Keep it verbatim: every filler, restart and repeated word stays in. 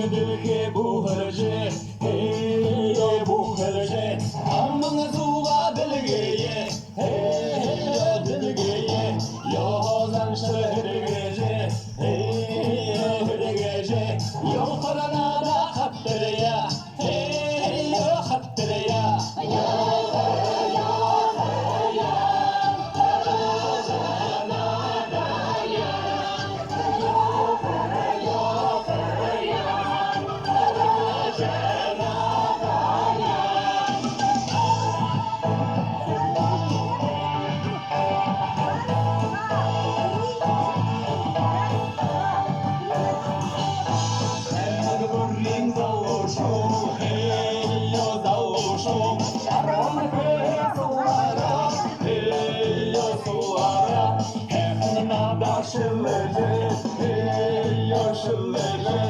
Дэлхэй бүхэрлэжэ, хээ, ёо, бүхэрлэжэ, аман зуугаа дэлгэе, хээ, ёо, дэлгэе, ёо, заншал хэрэглэжэ, хээ, ёо, хэрэглэжэ, ёо, коронада хабтарая, хээ, ёо, хабтарая. Һайхан бүрин залуушуул, хээ, ёо, залуушуул, арбан хүү суулаарай, хээ, ёо, суулаарай. Һайхан наада шэлэжэ, хээ, ёо, шэлэжэ,